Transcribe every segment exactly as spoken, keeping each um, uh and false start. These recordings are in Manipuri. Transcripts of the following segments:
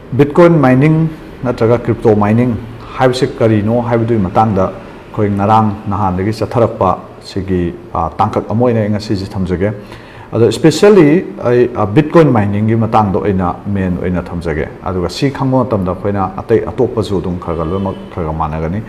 Bitcoin mining ꯅꯠꯇ꯭ꯔꯒ crypto mining ꯍꯥꯏꯕꯁꯤ ꯀꯔꯤꯅꯣ ꯍꯥꯏꯕꯗꯨꯒꯤ ꯃꯇꯥꯡꯗ ꯑꯩꯈꯣꯏ ꯉꯔꯥꯡ ꯅꯍꯥꯟꯗꯒꯤ ꯆꯠꯊꯔꯛꯄ ꯁꯤꯒꯤ, ꯑ, ꯇꯥꯡꯀꯛ ꯑꯃ ꯑꯣꯏꯅ ꯑꯩ ꯉꯁꯤꯁꯦ ꯊꯝꯖꯒꯦ꯫ ꯑꯗꯣ especially ꯑꯩ, ꯑ, Bitcoin miningꯒꯤ ꯃꯇꯥꯡꯗ ꯑꯣꯏꯅ main ꯑꯣꯏꯅ ꯊꯝꯖꯒꯦ꯫ ꯑꯗꯨꯒ ꯁꯤ ꯈꯪꯕ ꯃꯇꯝꯗ ꯑꯩꯈꯣꯏꯅ ꯑꯇꯩ ꯑꯇꯣꯞꯄꯁꯨ ꯑꯗꯨꯝ ꯈꯔ ꯈꯔ ꯂꯣꯏꯅꯃꯛ ꯈꯔ ꯈꯔ ꯃꯥꯟꯅꯒꯅꯤ꯫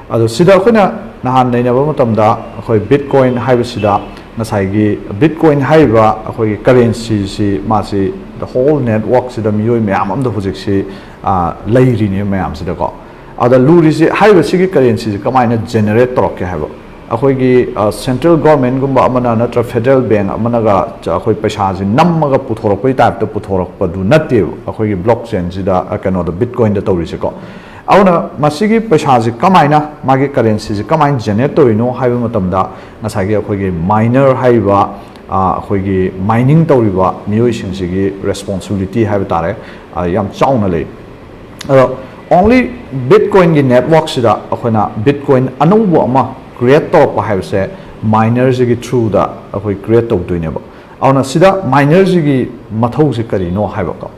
ꯑꯗꯣ ꯁꯤꯗ ꯑꯩꯈꯣꯏꯅ ꯅꯍꯥꯟ ꯅꯩꯅꯕ ꯃꯇꯝꯗ ꯑꯩꯈꯣꯏ Bitcoin ꯍꯥꯏꯕꯁꯤꯗ ꯉꯁꯥꯏꯒꯤ Bitcoin ꯍꯥꯏꯔꯤꯕ ꯑꯩꯈꯣꯏꯒꯤ currencyꯁꯤ ꯃꯥꯁꯤ the whole networkꯁꯤꯗ ꯃꯤꯑꯣꯏ ꯃꯌꯥꯝ ꯑꯃꯗ ꯍꯧꯖꯤꯛꯁꯤ, ꯑ, ꯂꯩꯔꯤꯅꯦ ꯃꯌꯥꯝꯁꯤꯗꯀꯣ꯫ ꯑꯗ ꯂꯨꯔꯤꯁꯤ ꯍꯥꯏꯔꯤꯕ ꯁꯤꯒꯤ currencyꯁꯤ ꯀꯃꯥꯏꯅ generate ꯇꯧꯔꯛꯀꯦ ꯍꯥꯏꯕ꯫ ꯑꯩꯈꯣꯏꯒꯤ, ꯑ, central governmentꯒꯨꯝꯕ ꯑꯃꯅ ꯅꯠꯇ꯭ꯔ federal bank ꯑꯃꯅꯒ ꯆ-, ꯑꯩꯈꯣꯏ ꯄꯩꯁꯥꯁꯤ ꯅꯝꯃꯒ ꯄꯨꯊꯣꯔꯛꯄꯒꯤ typeꯇ ꯄꯨꯊꯣꯔꯛꯄꯗꯨ ꯅꯠꯇꯦꯕ ꯑꯩꯈꯣꯏꯒꯤ blockchainꯁꯤꯗ, ꯑ, ꯀꯩꯅꯣꯗ Bitcoinꯗ ꯇꯧꯔꯤꯁꯦꯀꯣ꯫ ꯑꯗꯨꯅ ꯃꯁꯤꯒꯤ ꯄꯩꯁꯥꯁꯤ ꯀꯃꯥꯏꯅ, ꯃꯥꯒꯤ currencyꯁꯤ ꯀꯃꯥꯏꯅ generate ꯇꯧꯔꯤꯅꯣ ꯍꯥꯏꯕ ꯃꯇꯝꯗ ꯉꯁꯥꯏꯒꯤ ꯑꯩꯈꯣꯏꯒꯤ miner ꯍꯥꯏꯔꯤꯕ, ꯑ, ꯑꯩꯈꯣꯏꯒꯤ mining ꯇꯧꯔꯤꯕ ꯃꯤꯑꯣꯏꯁꯤꯡꯁꯤꯒꯤ responsibility ꯍꯥꯏꯕ ꯇꯥꯔꯦ, ꯑ, ꯌꯥꯝ ꯆꯥꯎꯅ ꯂꯩ꯫ ꯑꯗꯣ only Bitcoinꯒꯤ networkꯁꯤꯗ ꯑꯩꯈꯣꯏꯅ Bitcoin ꯑꯅꯧꯕ ꯑꯃ create ꯇꯧꯔꯛꯄ ꯍꯥꯏꯕꯁꯦ minerꯁꯤꯒꯤ throughꯗ ꯑꯩꯈꯣꯏ create ꯇꯧꯗꯣꯏꯅꯦꯕ꯫ ꯑꯗꯨꯅ ꯁꯤꯗ minerꯁꯤꯒꯤ ꯃꯊꯧꯁꯤ ꯀꯔꯤꯅꯣ ꯍꯥꯏꯕꯀꯣ꯫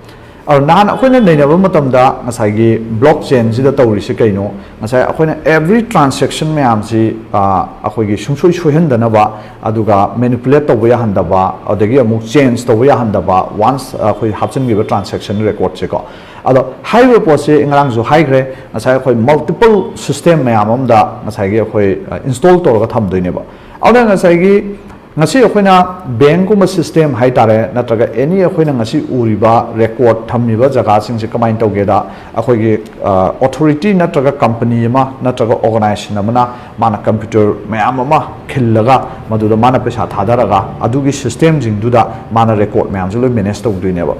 ꯑꯗꯣ ꯅꯍꯥꯟ ꯑꯩꯈꯣꯏꯅ ꯅꯩꯅꯕ ꯃꯇꯝꯗ ꯉꯁꯥꯏꯒꯤ blockchainꯁꯤꯗ ꯇꯧꯔꯤꯁꯤ ꯀꯩꯅꯣ? ꯉꯁꯥꯏ ꯑꯩꯈꯣꯏꯅ every transaction ꯃꯌꯥꯝꯁꯤ, ꯑ, ꯑꯩꯈꯣꯏꯒꯤ ꯁꯨꯡꯁꯣꯏ ꯁꯣꯏꯍꯟꯗꯅꯕ, ꯑꯗꯨꯒ manipulate ꯇꯧꯕ ꯌꯥꯍꯟꯗꯕ, ꯑꯗꯒꯤ ꯑꯃꯨꯛ change ꯇꯧꯕ ꯌꯥꯍꯟꯗꯕ, once ꯑꯩꯈꯣꯏ ꯍꯥꯞꯆꯤꯟꯈꯤꯕ transaction recordꯁꯦꯀꯣ꯫ ꯑꯗꯣ ꯍꯥꯏꯔꯤꯕ ꯄꯣꯠꯁꯤ ꯉꯔꯥꯡꯁꯨ ꯍꯥꯏꯈ꯭ꯔꯦ, ꯉꯁꯥꯏ ꯑꯩꯈꯣꯏ multiple system ꯃꯌꯥꯝ ꯑꯃꯗ ꯉꯁꯥꯏꯒꯤ ꯑꯩꯈꯣꯏ, ꯑ, install ꯇꯧꯔꯒ ꯊꯝꯗꯣꯏꯅꯦꯕ꯫ ꯑꯗꯨꯅ ꯉꯁꯥꯏꯒꯤ ꯉꯁꯤ ꯑꯩꯈꯣꯏꯅ bankꯀꯨꯝꯕ system ꯍꯥꯏ ꯇꯥꯔꯦ, ꯅꯠꯇ꯭ꯔꯒ any ꯑꯩꯈꯣꯏꯅ ꯉꯁꯤ ꯎꯔꯤꯕ record ꯊꯝꯃꯤꯕ ꯖꯒꯥꯁꯤꯡꯁꯦ ꯀꯃꯥꯏꯅ ꯇꯧꯒꯦꯗ, ꯑꯩꯈꯣꯏꯒꯤ, ꯑ, authority ꯅꯠꯇ꯭ꯔꯒ company ꯑꯃ ꯅꯠꯇ꯭ꯔꯒ organization ꯑꯃꯅ ꯃꯥꯅ computer ꯃꯌꯥꯝ ꯑꯃ ꯈꯤꯜꯂꯒ ꯃꯗꯨꯗ ꯃꯥꯅ ꯄꯩꯁꯥ ꯊꯥꯗꯔꯒ ꯑꯗꯨꯒꯤ systemꯁꯤꯡꯗꯨꯗ ꯃꯥꯅ record ꯃꯌꯥꯝꯁꯦ ꯂꯣꯏ manage ꯇꯧꯗꯣꯏꯅꯦꯕ꯫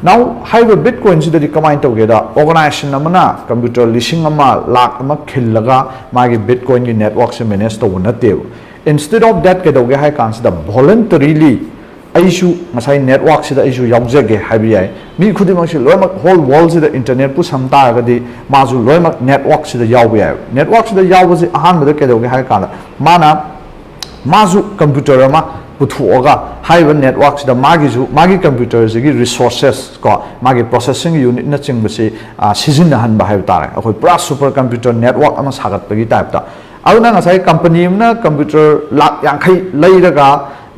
Now ꯍꯥꯏꯔꯤꯕ Bitcoinꯁꯤꯗꯗꯤ ꯀꯃꯥꯏꯅ ꯇꯧꯒꯦꯗ, organization ꯑꯃꯅ computer ꯂꯤꯁꯤꯡ ꯑꯃ, ꯂꯥꯛ ꯑꯃ ꯈꯤꯜꯂꯒ ꯃꯥꯒꯤ Bitcoinꯒꯤ networkꯁꯦ manage ꯇꯧꯕ ꯅꯠꯇꯦꯕ꯫ Instead of that ꯀꯩꯗꯧꯒꯦ ꯍꯥꯏ ꯀꯥꯟꯁꯤꯗ voluntarily ꯑꯩꯁꯨ ꯉꯁꯥꯏ networkꯁꯤꯗ ꯑꯩꯁꯨ ꯌꯥꯎꯖꯒꯦ ꯍꯥꯏꯕ ꯌꯥꯏ꯫ ꯃꯤ ꯈꯨꯗꯤꯡꯃꯛꯁꯤ ꯂꯣꯏꯅꯃꯛ whole worldꯁꯤꯗ internetꯄꯨ ꯁꯝ ꯇꯥꯔꯒꯗꯤ ꯃꯥꯁꯨ ꯂꯣꯏꯅꯃꯛ networkꯁꯤꯗ ꯌꯥꯎꯕ ꯌꯥꯏꯕ꯫ Networkꯁꯤꯗ ꯌꯥꯎꯕꯁꯤ ꯑꯍꯥꯟꯕꯗ ꯀꯩꯗꯧꯒꯦ ꯍꯥꯏ ꯀꯥꯟꯗ ꯃꯥꯅ, ꯃꯥꯁꯨ computer ꯑꯃ ꯄꯨꯊꯣꯛꯑꯒ ꯍꯥꯏꯔꯤꯕ network ꯁꯤꯗ ꯃꯥꯒꯤꯁꯨ, ꯃꯥꯒꯤ computer ꯁꯤꯒꯤ resources ꯀꯣ, ꯃꯥꯒꯤ processing unit ꯅꯆꯤꯡꯕꯁꯤ, ꯑ, ꯁꯤꯖꯤꯟꯅꯍꯟꯕ ꯍꯥꯏꯕ ꯇꯥꯔꯦ꯫ ꯑꯩꯈꯣꯏ ꯄꯨꯔꯥ super computer network ꯑꯃ ꯁꯥꯒꯠꯄꯒꯤ type ꯇ꯫ ꯑꯗꯨꯅ ꯉꯁꯥꯏ company ꯑꯃꯅ computer ꯂꯥꯛ ꯌꯥꯡꯈꯩ ꯂꯩꯔꯒ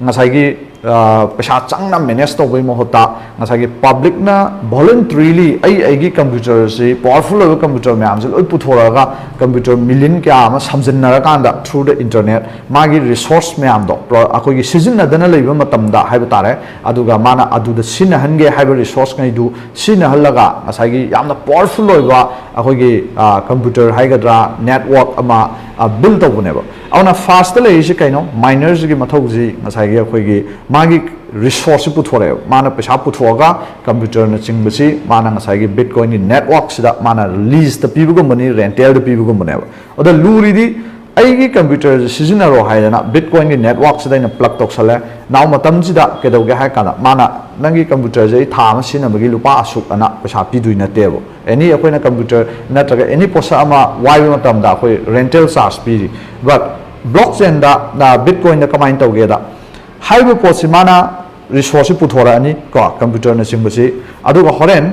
ꯉꯁꯥꯏꯒꯤ, ꯑ, ꯄꯩꯁꯥ ꯆꯪꯅ manage ꯇꯧꯕꯒꯤ ꯃꯍꯨꯠꯇ ꯉꯁꯥꯏꯒꯤ public ꯅ voluntarily ꯑꯩ ꯑꯩꯒꯤ computer ꯁꯤ, powerful ꯑꯣꯏꯕ computer ꯃꯌꯥꯝꯁꯤ ꯂꯣꯏ ꯄꯨꯊꯣꯔꯛꯑꯒ computer million ꯀꯌꯥ ꯑꯃ ꯁꯝꯖꯤꯟꯅꯔꯀꯥꯟꯗ through the internet ꯃꯥꯒꯤ resource ꯃꯌꯥꯝꯗꯣ, pro-, ꯑꯩꯈꯣꯏꯒꯤ ꯁꯤꯖꯤꯟꯅꯗꯅ ꯂꯩꯕ ꯃꯇꯝꯗ ꯍꯥꯏꯕ ꯇꯥꯔꯦ, ꯑꯗꯨꯒ ꯃꯥꯅ ꯑꯗꯨꯗ ꯁꯤꯖꯤꯟꯅꯍꯟꯒꯦ ꯍꯥꯏꯕ resource ꯉꯩꯗꯨ ꯁꯤꯖꯤꯟꯅꯍꯜꯂꯒ ꯉꯁꯥꯏꯒꯤ ꯌꯥꯝꯅ powerful ꯑꯣꯏꯕ ꯑꯩꯈꯣꯏꯒꯤ, ꯑ, computer ꯍꯥꯏꯒꯗ꯭ꯔꯥ, network ꯑꯃ, ꯑ, build ꯇꯧꯕꯅꯦꯕ꯫ ꯑꯗꯨꯅ first ꯇ ꯂꯩꯔꯤꯁꯤ ꯀꯩꯅꯣ? Miner ꯁꯤꯒꯤ ꯃꯊꯧꯁꯤ ꯉꯁꯥꯏꯒꯤ ꯑꯩꯈꯣꯏꯒꯤ ꯃꯥꯒꯤ resource ꯁꯤ ꯄꯨꯊꯣꯔꯛꯑꯦꯕ꯫ ꯃꯥꯅ ꯄꯩꯁꯥ ꯄꯨꯊꯣꯛꯑꯒ computer ꯅꯆꯤꯡꯕꯁꯤ ꯃꯥꯅ ꯉꯁꯥꯏꯒꯤ Bitcoin ꯒꯤ network ꯁꯤꯗ ꯃꯥꯅ lease ꯇ ꯄꯤꯕꯒꯨꯝꯕꯅꯤ, rental ꯗ ꯄꯤꯕꯒꯨꯝꯕꯅꯦꯕ꯫ ꯑꯗ ꯂꯨꯔꯤꯗꯤ ꯑꯩꯒꯤ computer ꯁꯤ ꯁꯤꯖꯤꯟꯅꯔꯣ ꯍꯥꯏꯗꯅ Bitcoin ꯒꯤ network ꯁꯤꯗ ꯑꯩꯅ plug ꯇꯧꯁꯜꯂꯦ꯫ Now ꯃꯇꯝꯁꯤꯗ ꯀꯩꯗꯧꯒꯦ ꯍꯥꯏ ꯀꯥꯟꯗ ꯃꯥꯅ ꯅꯪꯒꯤ computer ꯁꯦ ꯑꯩ ꯊꯥ ꯑꯃ ꯁꯤꯖꯤꯟꯅꯕꯒꯤ ꯂꯨꯄꯥ ꯑꯁꯨꯛ ꯑꯅ ꯄꯩꯁꯥ ꯄꯤꯗꯣꯏ ꯅꯠꯇꯦꯕ꯫ Any ꯑꯩꯈꯣꯏꯅ computer ꯅꯠꯇ꯭ꯔꯒ any ꯄꯣꯠꯁꯛ ꯑꯃ ꯋꯥꯏꯕ ꯃꯇꯝꯗ ꯑꯩꯈꯣꯏ rental charge ꯄꯤꯔꯤ꯫ But blockchain ꯗ, ꯑ, Bitcoin ꯗ ꯀꯃꯥꯏꯅ ꯇꯧꯒꯦꯗ, ꯍꯥꯏꯔꯤꯕ ꯄꯣꯠꯁꯤ ꯃꯥꯅ resource ꯁꯤ ꯄꯨꯊꯣꯔꯛꯑꯅꯤ ꯀꯣ, computer ꯅꯆꯤꯡꯕꯁꯤ, ꯑꯗꯨꯒ ꯍꯣꯔꯦꯟ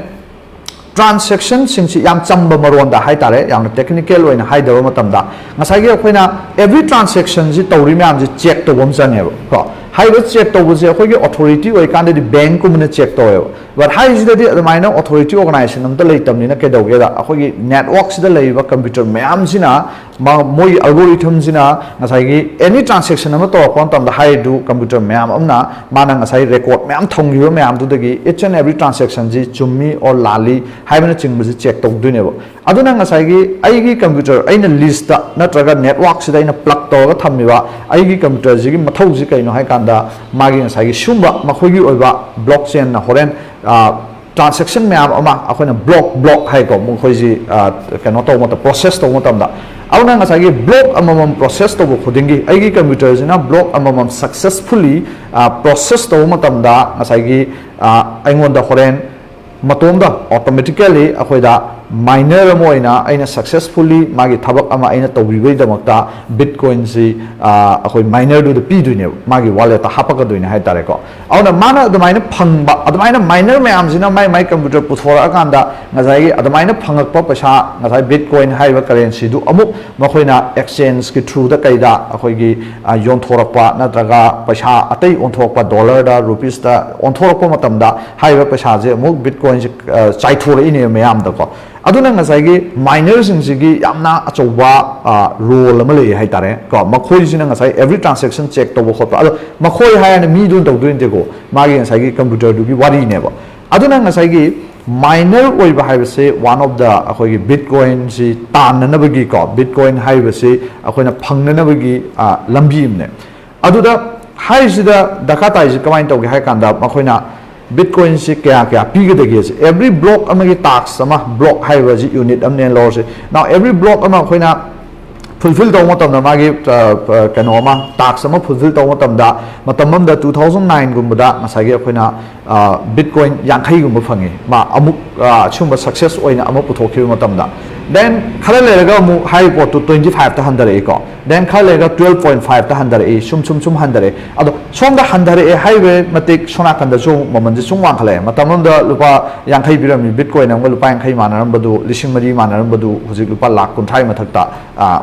transaction ꯁꯤꯡꯁꯤ ꯌꯥꯝ ꯆꯝꯕ ꯃꯔꯣꯟꯗ ꯍꯥꯏꯇꯥꯔꯦ, ꯌꯥꯝꯅ technical ꯑꯣꯏꯅ ꯍꯥꯏꯗꯕ ꯃꯇꯝꯗ ꯉꯁꯥꯏꯒꯤ ꯑꯩꯈꯣꯏꯅ every transaction ꯁꯤ ꯇꯧꯔꯤ ꯃꯌꯥꯝꯁꯤ check ꯇꯧꯕ ꯑꯃ ꯆꯪꯉꯦꯕ ꯀꯣ꯫ ꯍꯥꯏꯔꯤꯕ check ꯇꯧꯕꯁꯦ ꯑꯩꯈꯣꯏꯒꯤ authority ꯑꯣꯏꯀꯥꯟꯗꯗꯤ bank ꯀꯨꯝꯕꯅ check ꯇꯧꯋꯦꯕ꯫ But ꯍꯥꯏꯔꯤꯁꯤꯗꯗꯤ ꯑꯗꯨꯃꯥꯏꯅ authority organization ꯑꯝꯇ ꯂꯩꯇꯕꯅꯤꯅ ꯀꯩꯗꯧꯒꯦꯗ, ꯑꯩꯈꯣꯏꯒꯤ network ꯁꯤꯗ ꯂꯩꯔꯤꯕ computer ꯃꯌꯥꯝꯁꯤꯅ ꯃꯥ-, ꯃꯣꯏꯒꯤ algorithm ꯁꯤꯅ ꯉꯁꯥꯏꯒꯤ any transaction ꯑꯃ ꯇꯧꯔꯛꯄ ꯃꯇꯝꯗ ꯍꯥꯏꯔꯤꯗꯨ computer ꯃꯌꯥꯝ ꯑꯃꯅ ꯃꯥꯅ ꯉꯁꯥꯏ record ꯃꯌꯥꯝ ꯊꯝꯈꯤꯕ ꯃꯌꯥꯝꯗꯨꯗꯒꯤ each and every transaction ꯁꯤ ꯆꯨꯝꯃꯤ or ꯂꯥꯜꯂꯤ ꯍꯥꯏꯕꯅꯆꯤꯡꯕꯁꯤ check ꯇꯧꯗꯣꯏꯅꯦꯕ꯫ ꯑꯗꯨꯅ ꯉꯁꯥꯏꯒꯤ ꯑꯩꯒꯤ computer ꯑꯩꯅ lease ꯇ ꯅꯠꯇ꯭ꯔꯒ network ꯁꯤꯗ ꯑꯩꯅ plug ꯇꯧꯔꯒ ꯊꯝꯃꯤꯕ ꯑꯩꯒꯤ computer ꯁꯤꯒꯤ ꯃꯊꯧꯁꯤ ꯀꯩꯅꯣ ꯍꯥꯏ ꯀꯥꯟꯗ ꯃꯥꯒꯤ ꯉꯁꯥꯏꯒꯤ ꯁꯤꯒꯨꯝꯕ ꯃꯈꯣꯏꯒꯤ ꯑꯣꯏꯕ blockchain ꯅ ꯍꯣꯔꯦꯟ, ꯑ, transaction ꯃꯌꯥꯝ ꯑꯃ ꯑꯩꯈꯣꯏꯅ block, block ꯍꯥꯏꯀꯣ, ꯃꯈꯣꯏꯁꯤ, ꯑ, ꯀꯩꯅꯣ ꯇꯧꯕ ꯃꯇꯝ, process ꯇꯧꯕ ꯃꯇꯝꯗ꯫ ꯑꯗꯨꯅ ꯉꯁꯥꯏꯒꯤ block ꯑꯃꯃꯝ process ꯇꯧꯕ ꯈꯨꯗꯤꯡꯒꯤ ꯑꯩꯒꯤ computer ꯁꯤꯅ block ꯑꯃꯃꯝ successfully, ꯑ, process ꯇꯧꯕ ꯃꯇꯝꯗ ꯉꯁꯥꯏꯒꯤ, ꯑ, ꯑꯩꯉꯣꯟꯗ ꯍꯣꯔꯦꯟ ꯃꯇꯣꯝꯗ automatically ꯑꯩꯈꯣꯏꯗ miner ꯑꯃ ꯑꯣꯏꯅ ꯑꯩꯅ successfully ꯃꯥꯒꯤ ꯊꯕꯛ ꯑꯃ ꯑꯩꯅ ꯇꯧꯕꯤꯕꯒꯤꯗꯃꯛꯇ ꯕꯤꯠꯀꯣꯏꯟꯁꯤ ꯑꯩꯈꯣꯏ ꯃꯥꯏꯅꯔꯗꯨꯗ ꯄꯤꯗꯣꯏꯅꯦꯕ, ꯃꯥꯒꯤ ꯋꯥꯂꯦꯠꯇ ꯍꯥꯞꯄꯛꯀꯗꯣꯏꯅꯦ ꯍꯥꯏꯇꯥꯔꯦꯀꯣ꯫ ꯑꯗꯨꯅ ꯃꯥꯅ ꯑꯗꯨꯃꯥꯏꯅ ꯐꯪꯕ, ꯑꯗꯨꯃꯥꯏꯅ ꯃꯥꯏꯅꯔ ꯃꯌꯥꯝꯁꯤꯅ ꯃꯥꯏ ꯃꯥꯏ ꯀꯝꯄ꯭ꯌꯨꯇꯔ ꯄꯨꯊꯣꯔꯛꯑꯀꯥꯟꯗ ꯉꯁꯥꯏꯒꯤ ꯑꯗꯨꯃꯥꯏꯅ ꯐꯪꯉꯛꯄ ꯄꯩꯁꯥ, ꯉꯁꯥꯏ ꯕꯤꯠꯀꯣꯏꯟ ꯍꯥꯏꯔꯤꯕ ꯀꯔꯦꯟꯁꯤꯗꯨ ꯑꯃꯨꯛ ꯃꯈꯣꯏꯅ ꯑꯦꯛꯁꯆꯦꯟꯖꯀꯤ ꯊ꯭ꯔꯨꯗ ꯀꯩꯗ ꯑꯩꯈꯣꯏꯒꯤ ꯌꯣꯟꯊꯣꯔꯛꯄ ꯅꯠꯇ꯭ꯔꯒ ꯄꯩꯁꯥ ꯑꯇꯩ ꯑꯣꯟꯊꯣꯔꯛꯄ, ꯗꯣꯂꯔꯗ, ꯔꯨꯄꯤꯁꯇ ꯑꯣꯟꯊꯣꯔꯛꯄ ꯃꯇꯝꯗ ꯍꯥꯏꯔꯤꯕ ꯄꯩꯁꯥꯁꯦ ꯑꯃꯨꯛ ꯕꯤꯠꯀꯣꯏꯟꯁꯦ ꯆꯥꯏꯊꯣꯔꯛꯏꯅꯦꯕ ꯃꯌꯥꯝꯗꯀꯣ꯫ ꯑꯗꯨꯅ ꯉꯁꯥꯏꯒꯤ ꯃꯥꯏꯅꯔꯁꯤꯡꯁꯤꯒꯤ ꯌꯥꯝꯅ ꯑꯆꯧꯕ ꯔꯣꯜ ꯑꯃ ꯂꯩ ꯍꯥꯏꯇꯥꯔꯦ ꯀꯣ꯫ ꯃꯈꯣꯏꯁꯤꯅ ꯉꯁꯥꯏ every transaction check ꯇꯧꯕ ꯈꯣꯠꯄ, ꯑꯗꯣ ꯃꯈꯣꯏ ꯍꯥꯏꯔꯅ ꯃꯤꯗꯨꯅ ꯇꯧꯗꯣꯏ ꯅꯠꯇꯦꯀꯣ, ꯃꯥꯒꯤ ꯉꯁꯥꯏꯒꯤ ꯀꯝꯄ꯭ꯌꯨꯇꯔꯗꯨꯒꯤ ꯋꯥꯔꯤꯅꯦꯕ꯫ ꯑꯗꯨꯅ ꯉꯁꯥꯏꯒꯤ ꯃꯥꯏꯅꯔ ꯑꯣꯏꯕ ꯍꯥꯏꯕꯁꯦ one of the ꯑꯩꯈꯣꯏꯒꯤ ꯕꯤꯠꯀꯣꯏꯟꯁꯤ ꯇꯥꯟꯅꯅꯕꯒꯤꯀꯣ, ꯕꯤꯠꯀꯣꯏꯟ ꯍꯥꯏꯔꯤꯕꯁꯤ ꯑꯩꯈꯣꯏꯅ ꯐꯪꯅꯅꯕꯒꯤ ꯂꯝꯕꯤ ꯑꯃꯅꯦ꯫ ꯑꯗꯨꯗ ꯍꯥꯏꯔꯤꯁꯤꯗ ꯗꯔꯀꯥꯔ ꯇꯥꯏꯁꯤ ꯀꯃꯥꯏꯅ ꯇꯧꯒꯦ ꯍꯥꯏ ꯀꯥꯟꯗ, ꯃꯈꯣꯏꯅ ꯕꯤꯠꯀꯣꯏꯟꯁꯤ ꯀꯌꯥ ꯀꯌꯥ ꯄꯤꯒꯗꯒꯦꯁꯦ, every block ꯑꯃꯒꯤ ꯇꯥꯛꯁ ꯑꯃ, ꯕ꯭ꯂꯣꯛ ꯍꯥꯏꯔꯤꯕꯁꯤ ꯌꯨꯅꯤꯠ ꯑꯃꯅꯦꯅ ꯂꯧꯔꯁꯤ꯫ Now every block ꯑꯃ ꯑꯩꯈꯣꯏꯅ ꯐꯨꯜꯐꯤꯜ ꯇꯧꯕ ꯃꯇꯝꯗ, ꯃꯥꯒꯤ ꯀꯩꯅꯣ ꯑꯃ, ꯇꯥꯛꯁ ꯑꯃ ꯐꯨꯜꯐꯤꯜ ꯇꯧꯕ ꯃꯇꯝꯗ, ꯃꯇꯝ ꯑꯃꯗ two thousand nine ꯒꯨꯝꯕꯗ ꯉꯁꯥꯏꯒꯤ ꯑꯩꯈꯣꯏꯅ ꯕꯤꯠꯀꯣꯏꯟ ꯌꯥꯡꯈꯩꯒꯨꯝꯕ ꯐꯪꯉꯤ, ꯃꯥ ꯑꯃꯨꯛ ꯁꯤꯒꯨꯝꯕ ꯁꯛꯁꯦꯁ ꯑꯣꯏꯅ ꯑꯃ ꯄꯨꯊꯣꯛꯈꯤꯕ ꯃꯇꯝꯗ꯫ Then ꯈꯔ ꯂꯩꯔꯒ ꯑꯃꯨꯛ ꯍꯥꯏꯔꯤꯕ ꯄꯣꯠꯇꯨ twenty five ꯇ ꯍꯟꯊꯔꯛꯏꯀꯣ꯫ Then ꯈꯔ ꯂꯩꯔꯒ twelve point five ꯇ ꯍꯟꯊꯔꯛꯏ, ꯁꯨꯝ ꯁꯨꯝ ꯁꯨꯝ ꯍꯟꯊꯔꯛꯏ꯫ ꯑꯗꯣ ꯁꯣꯝꯗ ꯍꯟꯊꯔꯛꯑꯦ ꯍꯥꯏꯕ ꯃꯇꯤꯛ ꯁꯣꯝ ꯅꯥꯀꯟꯗꯁꯨ ꯑꯃꯨꯛ ꯃꯃꯜꯁꯦ ꯁꯨꯝ ꯋꯥꯡꯈꯠꯂꯛꯑꯦ꯫ ꯃꯇꯝ ꯑꯃꯗ ꯂꯨꯄꯥ ꯌꯥꯡꯈꯩ ꯄꯤꯔꯝꯃꯤ ꯕꯤꯠꯀꯣꯏꯟ ꯑꯃꯒ ꯂꯨꯄꯥ ꯌꯥꯡꯈꯩ ꯃꯥꯟꯅꯔꯝꯕꯗꯨ, ꯂꯤꯁꯤꯡ ꯃꯔꯤ ꯃꯥꯟꯅꯔꯝꯕꯗꯨ ꯍꯧꯖꯤꯛ ꯂꯨꯄꯥ ꯂꯥꯛ ꯀꯨꯟꯊ꯭ꯔꯥꯒꯤ ꯃꯊꯛꯇ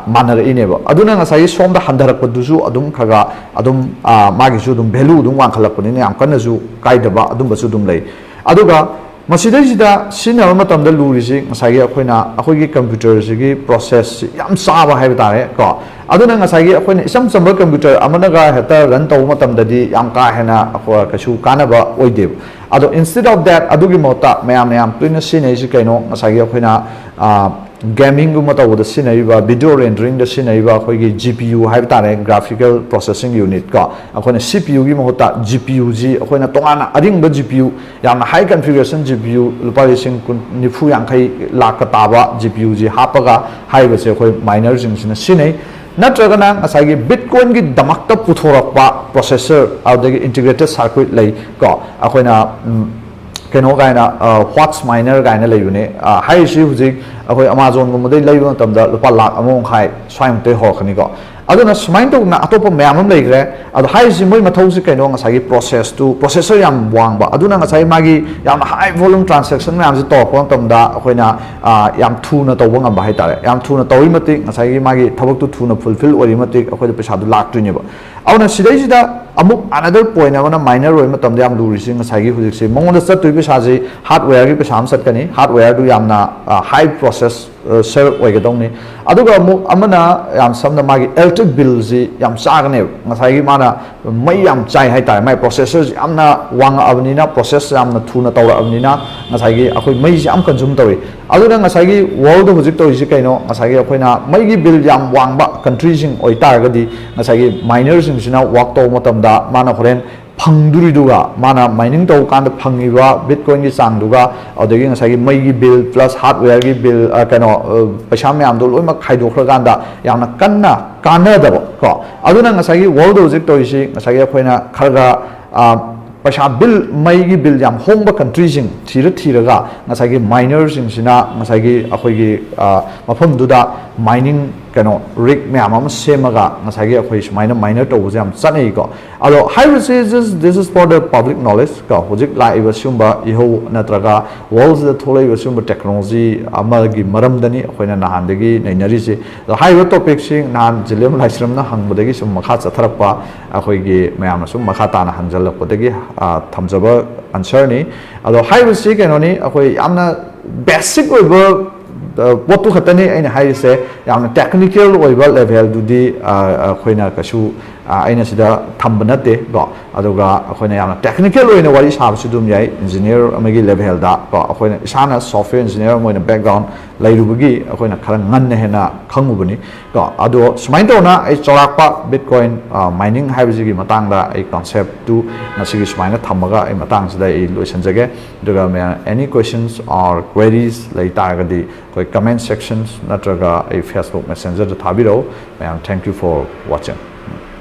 ꯃꯥꯟꯅꯔꯛꯏꯅꯦꯕ꯫ ꯑꯗꯨꯅ ꯉꯁꯥꯏꯒꯤ ꯁꯣꯝꯗ ꯍꯟꯊꯔꯛꯄꯗꯨꯁꯨ ꯑꯗꯨꯝ ꯈꯔ ꯈꯔ ꯑꯗꯨꯝ ꯃꯥꯒꯤꯁꯨ ꯑꯗꯨꯝ ꯚꯦꯂꯨ ꯑꯗꯨꯝ ꯋꯥꯡꯈꯠꯂꯛꯄꯅꯤꯅ ꯌꯥꯝ ꯀꯟꯅꯁꯨ ꯀꯥꯏꯗꯕ ꯑꯗꯨꯝꯕꯁꯨ ꯑꯗꯨꯝ ꯂꯩ꯫ ꯑꯗꯨꯒ ꯃꯁꯤꯗꯩꯁꯤꯗ ꯁꯤꯖꯤꯟꯅꯕ ꯃꯇꯝꯗ ꯂꯨꯔꯤꯁꯤ ꯉꯁꯥꯏꯒꯤ ꯑꯩꯈꯣꯏꯅ ꯑꯩꯈꯣꯏꯒꯤ ꯀꯝꯄ꯭ꯌꯨꯇꯔꯁꯤꯒꯤ ꯄ꯭ꯔꯣꯁꯦꯁꯁꯤ ꯌꯥꯝ ꯆꯥꯕ ꯍꯥꯏꯕ ꯇꯥꯔꯦ ꯀꯣ꯫ ꯑꯗꯨꯅ ꯉꯁꯥꯏꯒꯤ ꯑꯩꯈꯣꯏꯅ ꯏꯆꯝ ꯆꯝꯕ ꯀꯝꯄ꯭ꯌꯨꯇꯔ ꯑꯃꯅꯒ ꯍꯦꯛꯇ ꯔꯟ ꯇꯧꯕ ꯃꯇꯝꯗꯗꯤ ꯌꯥꯝ ꯀꯥ ꯍꯦꯟꯅ ꯑꯩꯈꯣꯏ ꯀꯩꯁꯨ ꯀꯥꯟꯅꯕ ꯑꯣꯏꯗꯦꯕ꯫ ꯑꯗꯣ instead of that, ꯑꯗꯨꯒꯤ ꯃꯍꯨꯠꯇ ꯃꯌꯥꯝꯅ ꯌꯥꯝ ꯇꯣꯏꯅ ꯁꯤꯖꯤꯟꯅꯔꯤꯁꯤ ꯀꯩꯅꯣ? ꯉꯁꯥꯏꯒꯤ ꯑꯩꯈꯣꯏꯅ ꯒꯦꯃꯤꯡꯒꯨꯝꯕ ꯇꯧꯕꯗ ꯁꯤꯖꯤꯟꯅꯔꯤꯕ, ꯚꯤꯗꯤꯑꯣ ꯔꯦꯟꯗꯔꯤꯡꯗ ꯁꯤꯖꯤꯟꯅꯔꯤꯕ ꯑꯩꯈꯣꯏꯒꯤ ꯖꯤ ꯄꯤ ꯌꯨ ꯍꯥꯏꯕ ꯇꯥꯔꯦ, ꯒ꯭ꯔꯥꯐꯤꯀꯦꯜ ꯄ꯭ꯔꯣꯁꯦꯁꯤꯡ ꯌꯨꯅꯤꯠ ꯀꯣ꯫ ꯑꯩꯈꯣꯏꯅ ꯁꯤ ꯄꯤ ꯌꯨꯒꯤ ꯃꯍꯨꯠꯇ ꯖꯤ ꯄꯤ ꯌꯨꯁꯤ, ꯑꯩꯈꯣꯏꯅ ꯇꯣꯉꯥꯟꯅ ꯑꯔꯤꯡꯕ ꯖꯤ ꯄꯤ ꯌꯨ, ꯌꯥꯝꯅ ꯍꯥꯏ ꯀꯟꯐꯤꯒꯔꯦꯁꯟ ꯖꯤ ꯄꯤ ꯌꯨ ꯂꯨꯄꯥ ꯂꯤꯁꯤꯡ ꯀꯨꯟ, ꯅꯤꯐꯨ, ꯌꯥꯡꯈꯩ, ꯂꯥꯛꯀ ꯇꯥꯕ ꯖꯤ ꯄꯤ ꯌꯨꯁꯤ ꯍꯥꯞꯄꯒ ꯍꯥꯏꯔꯤꯕꯁꯦ ꯑꯩꯈꯣꯏ ꯃꯥꯏꯅꯔꯁꯤꯡꯁꯤꯅ ꯁꯤꯖꯤꯟꯅꯩ꯫ ꯅꯠꯇ꯭ꯔꯒꯅ ꯉꯁꯥꯏꯒꯤ ꯕꯤꯠꯀꯣꯏꯟꯒꯤꯗꯃꯛꯇ ꯄꯨꯊꯣꯔꯛꯄ ꯄ꯭ꯔꯣꯁꯦꯁꯔ, ꯑꯗꯨꯗꯒꯤ ꯏꯟꯇꯤꯒ꯭ꯔꯦꯇꯦꯠ ꯁꯥꯔꯀ꯭ꯌꯨꯠ ꯂꯩ ꯀꯣ꯫ ꯑꯩꯈꯣꯏꯅ ꯎꯝ, ꯀꯩꯅꯣ ꯀꯥꯏꯅ, ꯋꯥꯠꯁ ꯃꯥꯏꯅꯔ ꯀꯥꯏꯅ ꯂꯩꯕꯅꯦ꯫ ꯍꯥꯏꯔꯤꯁꯤ ꯍꯧꯖꯤꯛ ꯑꯩꯈꯣꯏ ꯑꯃꯥꯖꯣꯟꯒꯨꯝꯕꯗꯩ ꯂꯩꯕ ꯃꯇꯝꯗ ꯂꯨꯄꯥ ꯂꯥꯛ ꯑꯃ ꯃꯈꯥꯏ ꯁ꯭ꯋꯥꯏꯃꯨꯛꯇꯩ ꯍꯧꯔꯛꯀꯅꯤꯀꯣ꯫ ꯑꯗꯨꯅ ꯁꯨꯃꯥꯏꯅ ꯇꯧꯗꯅ ꯑꯇꯣꯞꯄ ꯃꯌꯥꯝ ꯑꯃ ꯂꯩꯈ꯭ꯔꯦ꯫ ꯑꯗꯣ ꯍꯥꯏꯔꯤꯁꯤ ꯃꯣꯏ ꯃꯊꯧꯁꯤ ꯀꯩꯅꯣ? ꯉꯁꯥꯏꯒꯤ ꯄ꯭ꯔꯣꯁꯦꯁꯇꯨ, ꯄ꯭ꯔꯣꯁꯦꯁꯔ ꯌꯥꯝ ꯋꯥꯡꯕ, ꯑꯗꯨꯅ ꯉꯁꯥꯏ ꯃꯥꯒꯤ ꯌꯥꯝꯅ ꯍꯥꯏ ꯚꯣꯂꯨꯝ ꯇ꯭ꯔꯥꯟꯁꯦꯛꯁꯟ ꯃꯌꯥꯝꯁꯦ ꯇꯧꯔꯛꯄ ꯃꯇꯝꯗ ꯑꯩꯈꯣꯏꯅ ꯌꯥꯝ ꯊꯨꯅ ꯇꯧꯕ ꯉꯝꯕ ꯍꯥꯏꯇꯥꯔꯦ꯫ ꯌꯥꯝ ꯊꯨꯅ ꯇꯧꯔꯤ ꯃꯇꯤꯛ ꯉꯁꯥꯏꯒꯤ ꯃꯥꯒꯤ ꯊꯕꯛꯇꯨ ꯊꯨꯅ ꯐꯨꯜꯐꯤꯜ ꯑꯣꯏꯔꯤ ꯃꯇꯤꯛ ꯑꯩꯈꯣꯏꯗ ꯄꯩꯁꯥꯗꯨ ꯂꯥꯛꯇꯣꯏꯅꯦꯕ꯫ ꯑꯗꯨꯅ ꯁꯤꯗꯩꯁꯤꯗ ꯑꯃꯨꯛ ꯑꯅꯗꯔ ꯄꯣꯏꯟ ꯑꯃꯅ ꯃꯥꯏꯅꯔ ꯑꯣꯏꯕ ꯃꯇꯝꯗ ꯌꯥꯝ ꯂꯨꯔꯤꯁꯤ ꯉꯁꯥꯏꯒꯤ ꯍꯧꯖꯤꯛꯁꯦ ꯃꯉꯣꯟꯗ ꯆꯠꯇꯣꯏ ꯄꯩꯁꯥꯁꯤ ꯍꯥꯔꯗꯋꯦꯌꯔꯒꯤ ꯄꯩꯁꯥ ꯑꯃ ꯆꯠꯀꯅꯤ꯫ ꯍꯥꯔꯗꯋꯦꯌꯔꯗꯨ ꯌꯥꯝꯅ ꯍꯥꯏ ꯄ꯭ꯔꯣꯁꯦꯁꯔ ꯑꯣꯏꯒꯗꯧꯅꯤ꯫ ꯑꯗꯨꯒ ꯑꯃꯨꯛ ꯑꯃꯅ ꯌꯥꯝ ꯁꯝꯅ ꯃꯥꯒꯤ ꯏꯂꯦꯛꯇ꯭ꯔꯤꯛ ꯕꯤꯜꯁꯤ ꯌꯥꯝ ꯆꯥꯒꯅꯦꯕ꯫ ꯉꯁꯥꯏꯒꯤ ꯃꯥꯅ ꯃꯩ ꯌꯥꯝ ꯆꯥꯏ ꯍꯥꯏꯇꯥꯔꯦ꯫ ꯃꯥꯏ ꯄ꯭ꯔꯣꯁꯦꯁꯔꯁꯤ ꯌꯥꯝꯅ ꯋꯥꯡꯉꯛꯑꯕꯅꯤꯅ, ꯄ꯭ꯔꯣꯁꯦꯁ ꯌꯥꯝꯅ ꯊꯨꯅ ꯇꯧꯔꯛꯑꯕꯅꯤꯅ ꯉꯁꯥꯏꯒꯤ ꯑꯩꯈꯣꯏ ꯃꯩꯁꯤ ꯌꯥꯝ ꯀꯟꯖꯨꯝ ꯇꯧꯏ꯫ ꯑꯗꯨꯅ ꯉꯁꯥꯏꯒꯤ ꯋꯥꯔꯜꯗ ꯍꯧꯖꯤꯛ ꯇꯧꯔꯤꯁꯤ ꯀꯩꯅꯣ? ꯉꯁꯥꯏꯒꯤ ꯑꯩꯈꯣꯏꯅ ꯃꯩꯒꯤ ꯕꯤꯜ ꯌꯥꯝ ꯋꯥꯡꯕ ꯀꯟꯇ꯭ꯔꯤꯁꯤꯡ ꯑꯣꯏꯇꯥꯔꯒꯗꯤ ꯉꯁꯥꯏꯒꯤ ꯃꯥꯏꯅꯔꯁꯤꯡꯁꯤꯅ ꯋꯥꯛ ꯇꯧꯕ ꯃꯇꯝꯗ ꯃꯥꯅ ꯍꯣꯔꯦꯟ ꯐꯪꯗꯣꯔꯤꯗꯨꯒ, ꯃꯥꯅ ꯃꯥꯏꯅꯤꯡ ꯇꯧꯕ ꯀꯥꯟꯗ ꯐꯪꯉꯤꯕ ꯕꯤꯠꯀꯣꯏꯟꯒꯤ ꯆꯥꯡꯗꯨꯒ, ꯑꯗꯨꯗꯒꯤ ꯉꯁꯥꯏꯒꯤ ꯃꯩꯒꯤ ꯕꯤꯜ ꯄ꯭ꯂꯁ ꯍꯥꯔꯗꯋꯦꯌꯔꯒꯤ ꯕꯤꯜ, ꯑ, ꯀꯩꯅꯣ, ꯑ, ꯄꯩꯁꯥ ꯃꯌꯥꯝꯗꯣ ꯂꯣꯏꯅꯃꯛ ꯈꯥꯏꯗꯣꯛꯈ꯭ꯔꯀꯥꯟꯗ ꯌꯥꯝꯅ ꯀꯟꯅ ꯀꯥꯟꯅꯗꯕ ꯀꯣ꯫ ꯑꯗꯨꯅ ꯉꯁꯥꯏꯒꯤ ꯋꯥꯔꯜꯗ ꯍꯧꯖꯤꯛ ꯇꯧꯔꯤꯁꯤ ꯉꯁꯥꯏꯒꯤ ꯑꯩꯈꯣꯏꯅ ꯈꯔ ꯈꯔ, ꯑ, ꯄꯩꯁꯥ ꯕꯤꯜ, ꯃꯩꯒꯤ ꯕꯤꯜ ꯌꯥꯝ ꯍꯣꯡꯕ ꯀꯟꯇ꯭ꯔꯤꯁꯤꯡ ꯊꯤꯔ ꯊꯤꯔꯒ ꯉꯁꯥꯏꯒꯤ ꯃꯥꯏꯅꯔꯁꯤꯡꯁꯤꯅ ꯉꯁꯥꯏꯒꯤ ꯑꯩꯈꯣꯏꯒꯤ, ꯑ, ꯃꯐꯝꯗꯨꯗ ꯃꯥꯏꯅꯤꯡ ꯀꯩꯅꯣ ꯔꯤꯛ ꯃꯌꯥꯝ ꯑꯃ ꯁꯦꯝꯃꯒ ꯉꯁꯥꯏꯒꯤ ꯑꯩꯈꯣꯏ ꯁꯨꯃꯥꯏꯅ ꯃꯥꯏꯅꯔ ꯇꯧꯕꯁꯦ ꯌꯥꯝ ꯆꯠꯅꯩꯀꯣ꯫ ꯑꯗꯣ ꯍꯥꯏꯔꯤꯕꯁꯤ, this, this is for the public knowledge ꯀꯣ꯫ ꯍꯧꯖꯤꯛ ꯂꯥꯛꯏꯕ ꯁꯤꯒꯨꯝꯕ ꯏꯍꯧ ꯅꯠꯇ꯭ꯔꯒ ꯋꯥꯔꯜꯁꯤꯗ ꯊꯣꯛꯂꯛꯏꯕ ꯁꯤꯒꯨꯝꯕ ꯇꯦꯛꯅꯣꯂꯣꯖꯤ ꯑꯃꯒꯤ ꯃꯔꯝꯗꯅꯤ ꯑꯩꯈꯣꯏꯅ ꯅꯍꯥꯟꯗꯒꯤ ꯅꯩꯅꯔꯤꯁꯤ꯫ ꯑꯗꯣ ꯍꯥꯏꯔꯤꯕ ꯇꯣꯄꯤꯛꯁꯤ ꯅꯍꯥꯟ ꯖꯤꯂꯦꯝ ꯂꯥꯏꯁ꯭ꯔꯝꯅ ꯍꯪꯕꯗꯒꯤ ꯁꯨꯝ ꯃꯈꯥ ꯆꯠꯊꯔꯛꯄ, ꯑꯩꯈꯣꯏꯒꯤ ꯃꯌꯥꯝꯅ ꯁꯨꯝ ꯃꯈꯥ ꯇꯥꯅ ꯍꯪꯖꯜꯂꯛꯄꯗꯒꯤ, ꯑ, ꯊꯝꯖꯕ ꯑꯟꯁꯔꯅꯤ꯫ ꯑꯗꯣ ꯍꯥꯏꯔꯤꯕꯁꯤ ꯀꯩꯅꯣꯅꯤ, ꯑꯩꯈꯣꯏ ꯌꯥꯝꯅ ꯕꯦꯁꯤꯛ ꯑꯣꯏꯕ, ꯑ, ꯄꯣꯠꯇꯨ ꯈꯛꯇꯅꯤ ꯑꯩꯅ ꯍꯥꯏꯔꯤꯁꯦ꯫ ꯌꯥꯝꯅ ꯇꯦꯛꯅꯤꯀꯦꯜ ꯑꯣꯏꯕ ꯂꯦꯚꯦꯜꯗꯨꯗꯤ, ꯑ, ꯑꯩꯈꯣꯏꯅ ꯀꯩꯁꯨ, ꯑ, ꯑꯩꯅ ꯁꯤꯗ ꯊꯝꯕ ꯅꯠꯇꯦ ꯀꯣ꯫ ꯑꯗꯨꯒ ꯑꯩꯈꯣꯏꯅ ꯌꯥꯝꯅ ꯇꯦꯛꯅꯤꯀꯦꯜ ꯑꯣꯏꯅ ꯋꯥꯔꯤ ꯁꯥꯕꯁꯨ ꯑꯗꯨꯝ ꯌꯥꯏ꯫ ꯏꯟꯖꯤꯅꯤꯌꯔ ꯑꯃꯒꯤ ꯂꯦꯚꯦꯜꯗ ꯀꯣ, ꯑꯩꯈꯣꯏꯅ ꯏꯁꯥꯅ ꯁꯣꯐꯋꯦꯌꯔ ꯏꯟꯖꯤꯅꯤꯌꯔ ꯑꯃ ꯑꯣꯏꯅ ꯕꯦꯛꯒ꯭ꯔꯥꯎꯟ ꯂꯩꯔꯨꯕꯒꯤ ꯑꯩꯈꯣꯏꯅ ꯈꯔ ꯉꯟꯅ ꯍꯦꯟꯅ ꯈꯪꯉꯨꯕꯅꯤ ꯀꯣ꯫ ꯑꯗꯣ ꯁꯨꯃꯥꯏꯅ ꯇꯧꯅ ꯑꯩ ꯆꯥꯎꯔꯥꯛꯄ ꯕꯤꯠꯀꯣꯏꯟ, ꯑ, ꯃꯥꯏꯅꯤꯡ ꯍꯥꯏꯕꯁꯤꯒꯤ ꯃꯇꯥꯡꯗ ꯑꯩ ꯀꯟꯁꯦꯞꯇꯨ ꯉꯁꯤꯒꯤ ꯁꯨꯃꯥꯏꯅ ꯊꯝꯃꯒ ꯑꯩ ꯃꯇꯥꯡꯁꯤꯗ ꯑꯩ ꯂꯣꯏꯁꯤꯟꯖꯒꯦ꯫ ꯑꯗꯨꯒ ꯃꯌꯥꯝ any questions or queries ꯂꯩ ꯇꯥꯔꯒꯗꯤ ꯑꯩꯈꯣꯏ comment sections ꯅꯠꯇ꯭ꯔꯒ ꯑꯩ Facebook Messenger ꯗ ꯊꯥꯕꯤꯔꯛꯎ꯫ ꯃꯌꯥꯝ, thank you for watching꯫